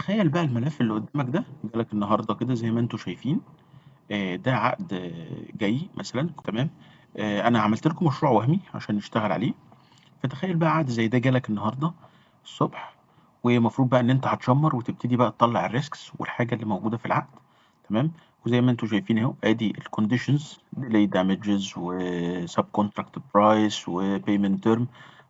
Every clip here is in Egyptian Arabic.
تخيل بقى الملف اللي قدامك ده جالك النهارده كده زي ما انتم شايفين. ده عقد جاي مثلا، تمام. انا عملت لكم مشروع وهمي عشان نشتغل عليه. فتخيل بقى عقد زي ده جالك النهارده الصبح، ومفروض بقى ان انت هتشمر وتبتدي بقى تطلع ال risks والحاجة اللي موجودة في العقد، تمام. وزي ما انتم شايفين اهو، ادي ال conditions، delay damages و subcontract price و payment term.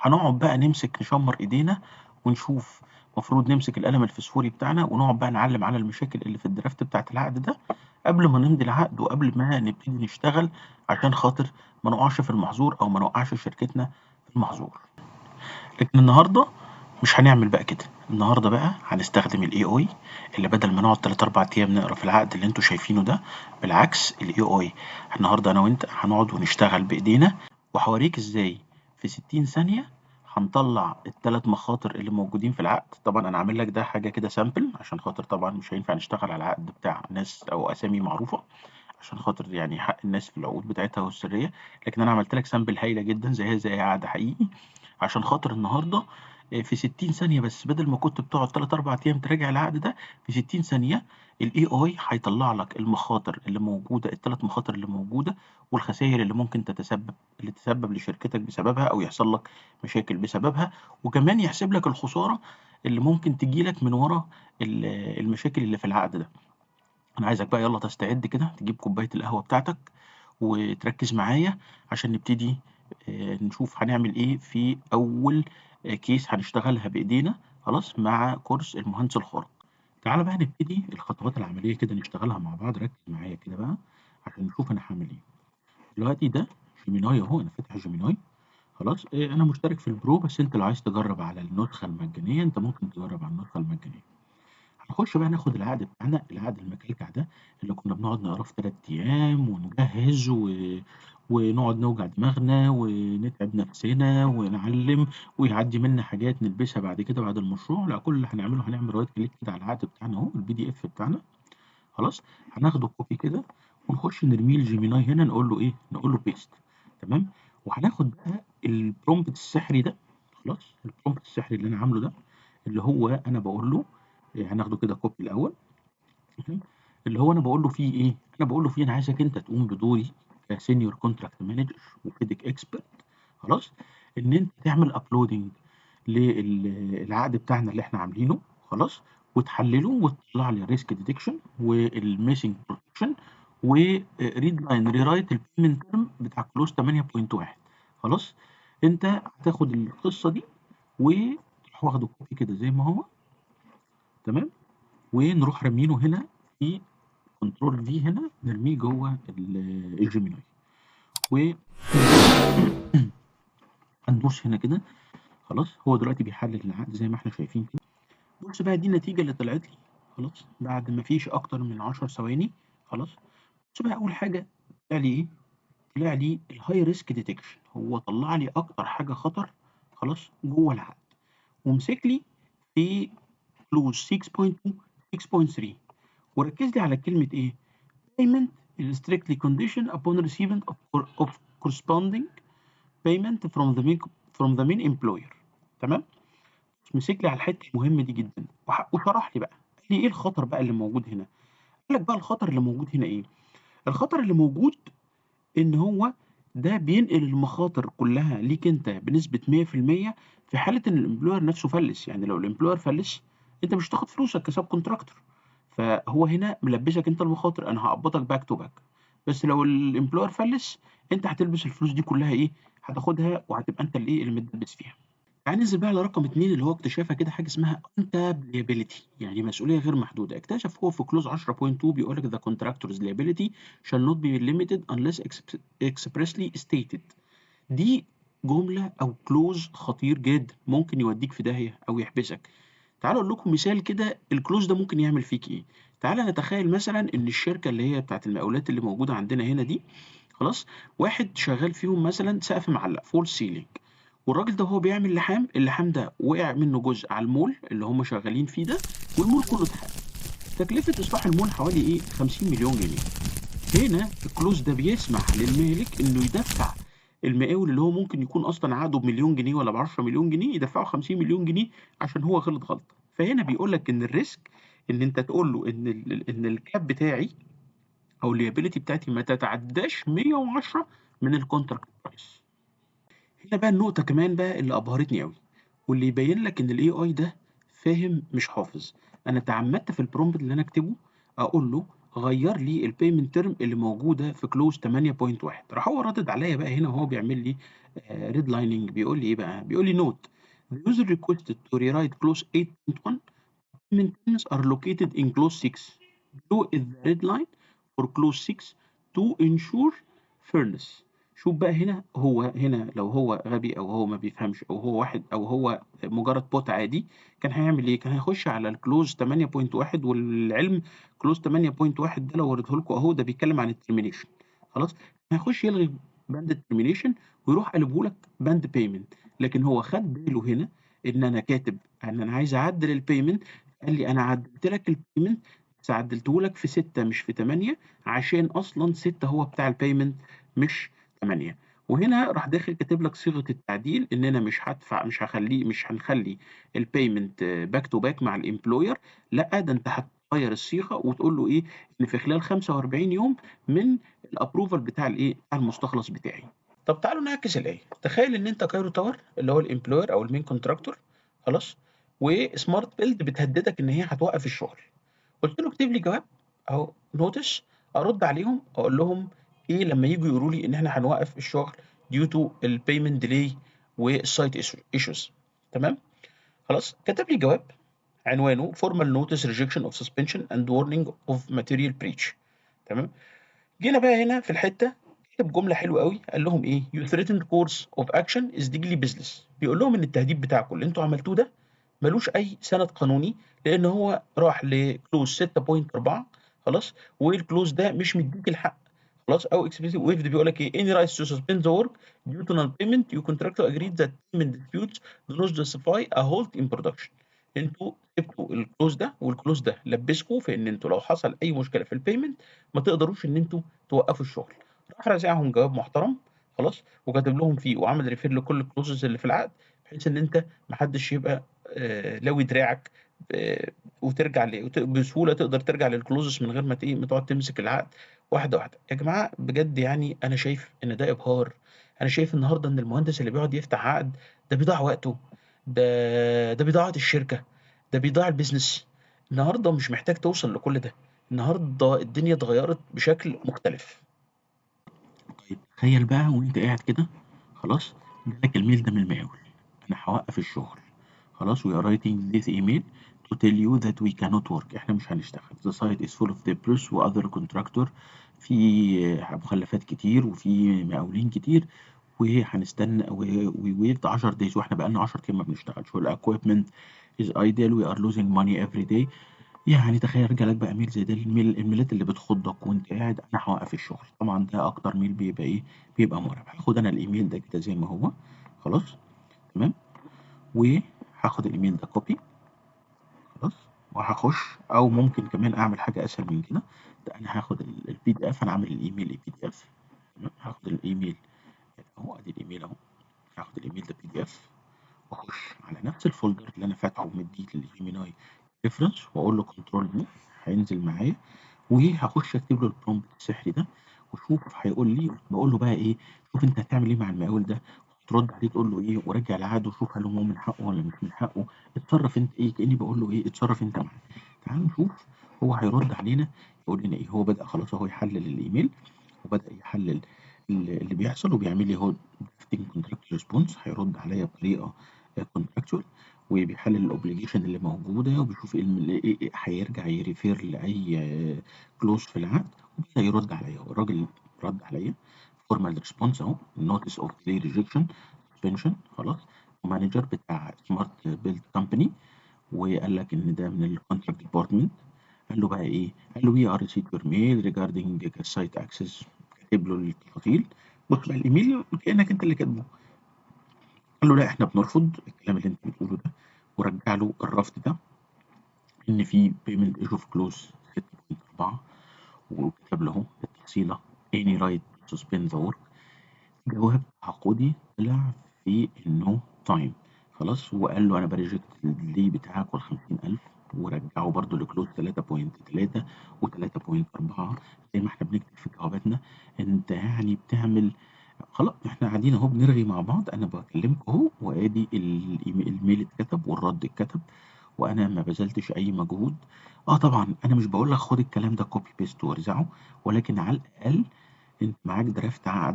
هنقعد بقى نمسك نشمر ايدينا ونشوف، مفروض نمسك القلم الفسفوري بتاعنا ونقعد بقى نعلم على المشاكل اللي في ال draft بتاعت العقد ده قبل ما نمضي العقد وقبل ما نبتدي نشتغل، عشان خاطر ما نقعش في المحظور او ما نوقعش شركتنا في المحظور. لكن النهارده مش هنعمل بقى كده. النهارده بقى هنستخدم ال AI، اللي بدل ما نقعد 3 4 ايام نقرا في العقد اللي انتوا شايفينه ده، بالعكس ال AI النهارده انا وانت هنقعد ونشتغل بايدينا، وهوريك ازاي في 60 ثانية هنطلع الثلاث مخاطر اللي موجودين في العقد. طبعا انا عامل لك ده حاجة كده sample، عشان خاطر طبعا مش هينفع نشتغل على العقد بتاع ناس او اسامي معروفة، عشان خاطر يعني حق الناس في العقود بتاعتها والسرية. لكن انا عملت لك sample هايلة جدا زيها زي عقد حقيقي، عشان خاطر النهارده في 60 ثانية بس، بدل ما كنت بتقعد 3 4 ايام تراجع العقد ده، في 60 ثانية ال AI هيطلع لك المخاطر اللي موجودة، الثلاث مخاطر اللي موجودة والخسائر اللي ممكن تتسبب، اللي تسبب لشركتك بسببها او يحصل لك مشاكل بسببها، وكمان يحسب لك الخسارة اللي ممكن تجي لك من ورا المشاكل اللي في العقد ده. انا عايزك بقى يلا تستعد كده، تجيب كوباية القهوة بتاعتك وتركز معايا عشان نبتدي نشوف هنعمل ايه في اول case هنشتغلها بايدينا، خلاص، مع كورس المهندس الخارق. تعالى بقى نبتدي الخطوات العملية كده نشتغلها مع بعض. ركز معايا كده بقى عشان نشوف انا هعمل ايه دلوقتي. ده Gemini اهو، انا فاتح Gemini خلاص. انا مشترك في ال Pro، بس انت لو عايز تجرب على النسخة المجانية انت ممكن تجرب على النسخة المجانية. هنخش بقى ناخد العقد بتاعنا، العقد المكلكع ده اللي كنا بنقعد نقراه في 3 ايام ونجهز ونقعد نوجع دماغنا ونتعب نفسنا ونعلم ويعدي منا حاجات نلبسها بعد كده بعد المشروع. لا، كل اللي هنعمله هنعمل right click كده على العقد بتاعنا اهو، ال PDF بتاعنا، خلاص. هناخده copy كده ونخش نرميه ل Gemini هنا، نقول له ايه؟ نقول له paste، تمام. وهناخد بقى ال prompt السحري ده، خلاص، ال prompt السحري اللي انا عامله ده، اللي هو انا بقول له هناخده كده copy الاول، تمام؟ اللي هو انا بقول له فيه ايه؟ انا بقول له فيه انا عايزك انت تقوم بدوري ك senior contract manager و FIDIC expert، خلاص، ان انت تعمل uploading للعقد بتاعنا اللي احنا عاملينه، خلاص، وتحلله وتطلع لي ال risk detection وال missing protection و redline rewrite ال payment term بتاع clause 8.1. خلاص، انت هتاخد القصة دي وتروح واخده copy كده زي ما هو، تمام، ونروح رامينه هنا في control V هنا، نرميه جوه ال Gemini و هندوس هنا كده. خلاص، هو دلوقتي بيحلل العقد زي ما احنا شايفين كده. بص بقى، دي النتيجة اللي طلعت لي، خلاص، بعد ما فيش أكتر من 10 ثواني. خلاص، بص بقى، أول حاجة طلع لي إيه؟ طلع لي ال high risk detection. هو طلع لي أكتر حاجة خطر، خلاص، جوه العقد، ومسك لي في clause 6.2 6.3، وركز لي على كلمة إيه؟ payment is strictly conditioned upon receiving of corresponding payment from the main employer، تمام. مسك لي على الحتة المهمة دي جدا وشرح لي بقى، قال لي ايه الخطر بقى اللي موجود هنا؟ قال لك بقى الخطر اللي موجود هنا ايه؟ الخطر اللي موجود ان هو ده بينقل المخاطر كلها ليك انت بنسبة 100% في حاله ان ال employer نفسه فلس. يعني لو ال employer فلس انت مش هتاخد فلوسك ك subcontractor، فهو هنا ملبسك انت المخاطر. انا هقبضك back to back، بس لو ال employer فلس انت هتلبس الفلوس دي كلها ايه؟ هتاخدها وهتبقى انت اللي ايه؟ اللي متدبس فيها. تعال ننزل بقى على رقم 2 اللي هو اكتشافها كده، حاجة اسمها uncapped liability، يعني مسؤولية غير محدوده. اكتشف هو في clause 10.2 بيقول لك the contractor's liability shall not be limited unless expressly stated. دي جملة او clause خطير جدا، ممكن يوديك في داهية او يحبسك. تعالوا اقول لكم مثال كده ال clause ده ممكن يعمل فيك ايه. تعالى نتخيل مثلا ان الشركة اللي هي بتاعت المقاولات اللي موجودة عندنا هنا دي، خلاص، واحد شغال فيهم مثلا سقف معلق false ceiling، والراجل ده هو بيعمل لحام، اللحام ده وقع منه جزء على المول اللي هم شغالين فيه ده، والمول كله اتحرق. تكلفة إصلاح المول حوالي إيه؟ 50 مليون جنيه. هنا ال clause ده بيسمح للمالك إنه يدفع المقاول اللي هو ممكن يكون أصلًا عقده ب1.000.000 جنيه والّا ب10.000.000 جنيه، يدفّعه 50.000.000 جنيه عشان هو غلط غلطة. فهنا بيقول لك إن الrisk إن أنت تقول له إن الcap بتاعي أو الliability بتاعتي ما تتعداش 110 من الcontract price. هنا بقى النقطة كمان بقى اللي أبهرتني أوي، واللي يبين لك إن الAI ده فاهم مش حافظ. أنا تعمدت في الprompt اللي أنا أكتبه أقول له غيّر لي الpayment term اللي موجودة في clause 8.1. راح هو رادد عليّا بقى هنا وهو بيعمل لي redlining، بيقول لي إيه بقى؟ بيقول لي note the user requested to rewrite clause 8.1 payment terms are located in clause 6. Below is the red line for clause 6 to ensure fairness. شوف بقى هنا، هو هنا لو هو غبي أو هو ما بيفهمش أو هو واحد أو هو مجرد bot عادي، كان هيعمل إيه؟ كان هيخش على ال clause 8.1، والعلم clause 8.1 ده لو وريته لكم أهو، ده بيتكلم عن ال termination. خلاص، هيخش يلغي بند ال termination ويروح قلبه لك بند payment. لكن هو خد باله هنا إن أنا كاتب إن أنا عايز أعدل ال payment، قال لي أنا عدلت لك ال payment بس عدلته لك في 6 مش في 8، عشان أصلًا 6 هو بتاع ال payment مش 8. وهنا راح داخل كاتب لك صيغة التعديل إن أنا مش هادفع، مش هاخليه، مش هنخلي ال payment back to back مع ال employer، لأ ده أنت هتغير الصيغة وتقول له إيه؟ إن في خلال 45 يوم من ال approval بتاع الإيه؟ بتاع المستخلص بتاعي. طب تعالوا نعكس الآية. تخيل إن أنت كايرو تاور اللي هو ال employer أو ال main contractor، خلاص، وسمارت بيلد بتهددك إن هي هتوقف الشغل. قلت له اكتب لي جواب أهو notice أرد عليهم أقول لهم إيه لما ييجوا يقولوا لي إن إحنا هنوقف الشغل due to ال payment delay وال site issues. تمام؟ خلاص، كتب لي جواب عنوانه formal notice rejection of suspension and warning of material breach. تمام؟ جينا بقى هنا في الحتة كتب جملة حلوة قوي، قال لهم إيه؟ you threatened course of action is legally baseless. بيقول لهم إن التهديد بتاعكم اللي أنتوا عملتوه ده ملوش أي سند قانوني، لأن هو راح ل clause 6.4، خلاص، وال clause ده مش مديك الحق، خلاص، او explicitly waived. بيقول لك ايه؟ any rights to suspend the work due to non-payment. you contractor agreed that payment disputes do not justify a halt in production. انتوا سبتوا ال clause ده وال clause ده لبسكوا في ان انتوا لو حصل اي مشكله في ال payment ما تقدروش ان انتوا توقفوا الشغل. راح رازعهم جواب محترم، خلاص، وكاتب لهم فيه وعمل refer لكل ال clauses اللي في العقد، بحيث ان انت ما حدش يبقى لاوي دراعك، وترجع بسهوله تقدر ترجع لل clauses من غير ما ايه ما تقعد تمسك العقد واحده واحده. يا جماعه بجد يعني انا شايف ان ده ابهار. انا شايف النهارده ان المهندس اللي بيقعد يفتح عقد ده بيضيع وقته، ده بيضيع وقت الشركه، ده بيضيع ال business. النهارده مش محتاج توصل لكل ده، النهارده الدنيا اتغيرت بشكل مختلف. طيب تخيل بقى وانت قاعد كده، خلاص، جالك ال mail ده من المقاول، انا هوقف الشغل، خلاص، we are writing this email to tell you that we cannot work، احنا مش هنشتغل، the site is full of debris و other contractor، في مخلفات كتير وفي مقاولين كتير، وهنستنى we wait 10 days، واحنا بقالنا 10 ايام ما بنشتغلش، وال equipment is idle، we are losing money every day. يعني تخيل جالك بقى mail زي ده، الميلات اللي بتخضك وانت قاعد، انا هوقف الشغل. طبعا ده اكتر mail بيبقى ايه؟ بيبقى مرعب. هاخد انا الايميل ده كده زي ما هو، خلاص، تمام، وهاخد الايميل ده copy، خلاص، وهخش، او ممكن كمان اعمل حاجه اسهل من كده، ده انا هاخد ال PDF، انا عامل الايميل PDF، تمام، هاخد الايميل اهو، ادي الايميل اهو، هاخد الايميل ده PDF واخش على نفس ال folder اللي انا فاتحه ومديه لل Gemini reference، واقول له control V، هينزل معايا، وهخش اكتب له ال prompt السحري ده وشوف هيقول لي. بقول له بقى ايه؟ شوف انت هتعمل ايه مع المقاول ده، ترد عليه تقول له ايه، وراجع العقد وشوف هل هو من حقه ولا مش من حقه، اتصرف انت ايه، كاني بقول له ايه، اتصرف انت معاه. تعالوا نشوف هو هيرد علينا يقول لنا ايه. هو بدأ خلاص اهو يحلل الايميل، وبدأ يحلل اللي بيحصل، وبيعمل لي هو drafting contract response، هيرد عليا بطريقه contractual، وبيحلل ال obligation اللي موجوده، وبيشوف ايه هيرجع ي refer لاي clause في العقد، وبدا يرد عليا. الراجل رد عليا formal response اهو، notice of delay rejection suspension، خلاص، manager بتاع سمارت بيلد company، وقال لك ان ده من ال contract department. قال له بقى ايه؟ قال له we are received your mail regarding site access، كاتب له التفاصيل. بص بقى الايميل كانك انت اللي كاتبه. قال له لا احنا بنرفض الكلام اللي انت بتقوله ده، ورجع له الرفض ده ان في payment issue في clause 6.4، وكتب له التفصيله any right to suspend the work. جواب تعاقدي طلع في ال no time خلاص، وقال له أنا ب reject ال delay بتاعك وال50,000 ورجعه برضه ل clause 3.3 و3.4 زي ما إحنا بنكتب في جواباتنا. أنت يعني بتعمل خلاص، إحنا قاعدين أهو بنرغي مع بعض، أنا باكلمكم أهو، وآدي ال mail اتكتب والرد اتكتب، وأنا ما بذلتش أي مجهود. طبعًا أنا مش باقول لك خد الكلام ده copy paste وارزعه، ولكن على الأقل أنت معاك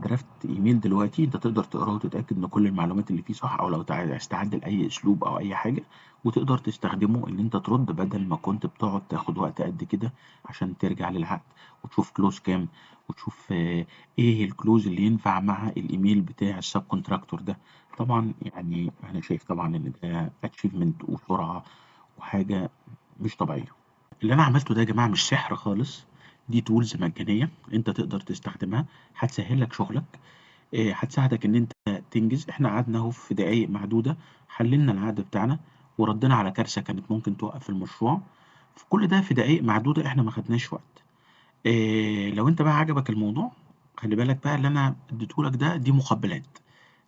draft email دلوقتي أنت تقدر تقراه وتتأكد إن كل المعلومات اللي فيه صح، أو لو عايز تعدل أي أسلوب أو أي حاجة، وتقدر تستخدمه إن أنت ترد بدل ما كنت بتقعد تاخد وقت قد كده عشان ترجع للعقد وتشوف clause كام، وتشوف إيه ال clause اللي ينفع مع الإيميل بتاع ال subcontractor ده. طبعًا يعني أنا شايف طبعًا إن ده achievement وسرعة وحاجة مش طبيعية. اللي أنا عملته ده يا جماعة مش سحر خالص، دي tools مجانية أنت تقدر تستخدمها، هتسهل لك شغلك، هتساعدك إن أنت تنجز. إحنا قعدنا أهو في دقايق معدودة حللنا العقد بتاعنا وردينا على كارثة كانت ممكن توقف المشروع، في كل ده في دقايق معدودة، إحنا ما خدناش وقت. لو أنت بقى عجبك الموضوع خلي بالك بقى اللي أنا اديته لك ده دي مقبلات،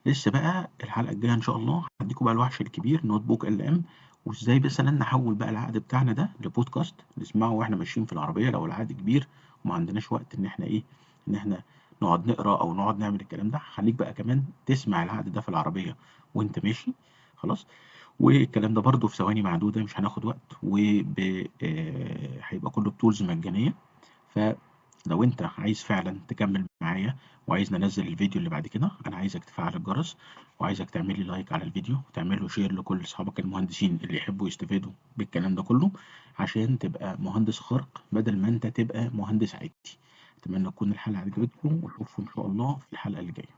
لسه بقى الحلقة الجاية إن شاء الله هديكوا بقى الوحش الكبير NotebookLM، وإزاي مثلًا نحول بقى العقد بتاعنا ده لبودكاست نسمعه وإحنا ماشيين في العربية لو العقد كبير وما عندناش وقت إن إحنا إيه، إن إحنا نقعد نقرا أو نقعد نعمل الكلام ده. خليك بقى كمان تسمع العقد ده في العربية وأنت ماشي خلاص، والكلام ده برضه في ثواني معدودة مش هناخد وقت، هيبقى كله ب tools مجانية. فلو أنت عايز فعلًا تكمل معايا وعايز ننزل الفيديو اللي بعد كده، أنا عايزك تفعل الجرس، وعايزك تعمل لي like على الفيديو، وتعمل له share لكل أصحابك المهندسين اللي يحبوا يستفادوا بالكلام ده كله، عشان تبقى مهندس خارق بدل ما أنت تبقى مهندس عادي. أتمنى تكون الحلقة عجبتكم، وأشوفكم إن شاء الله في الحلقة اللي جاية.